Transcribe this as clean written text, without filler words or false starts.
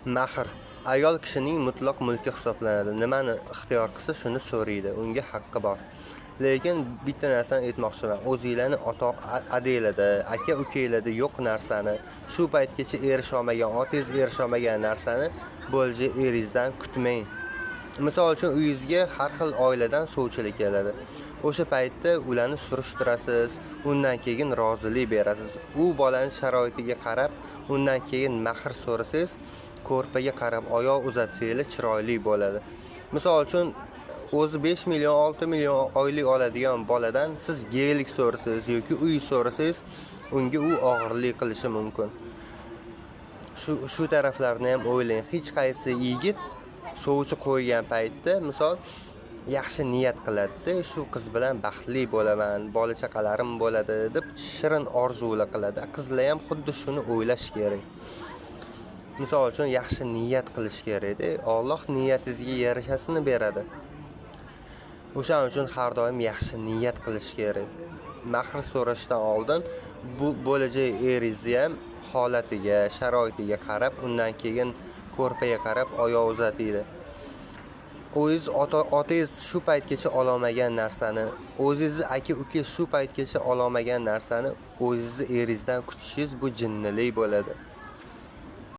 Mahr ayol kishining mutlaq mulki hisoblanadi. Nimani ixtiyor qilsa, shuni so'raydi. Unga haqqi bor. Lekin bitta narsani aytmoqchiman. O'zinglarni ota adanglarda, aka ukanglarda yo'q narsani, shu paytgacha erisha olmagan, otangiz erisha olmagan narsani bo'lajak eringizdan kutmang. Misol uchun, uyingizga har xil oiladan sovchilar keladi. O'sha paytda ularni surishtirasiz, undan keyin rozilik berasiz. U bolani sharoitiga qarab, undan keyin mahr so'rasangiz, ko'rpaga qarab oyoq uzatsanglar chiroyli bo'ladi. Misol uchun, o'zi 5 million, 6 million oylik oladigan boladan siz Gelik so'rasangiz yoki uy so'rasangiz, unga u og'irlik qilishi mumkin. Shu taraflarni ham o'ylang. Hech qaysi yigit sovchi qo'ygan paytda, misol, yaxshi niyat qiladi-da, shu qiz bilan baxtli bo'laman, bola chaqalarim bo'ladi deb shirin orzular qiladi. Qizlar ham xuddi shuni o'ylash kerak. Misol uchun, yaxshi niyat qilish kerakda. Alloh niyatingizga yarashasini beradi. O'shaning uchun har doim yaxshi niyat qilish kerak. Mahr so'rashdan oldin bu bo'lajak eringizni ham holatiga, sharoitiga qarab, undan keyin ko'rpaga qarab oyoq uzatinglar. O'zingiz ota otangiz shu paytgacha ololmagan narsani, o'zingizni aka ukangiz shu paytgacha ololmagan narsani o'zingizni eringizdan kutishingiz bu jinnilik bo'ladi.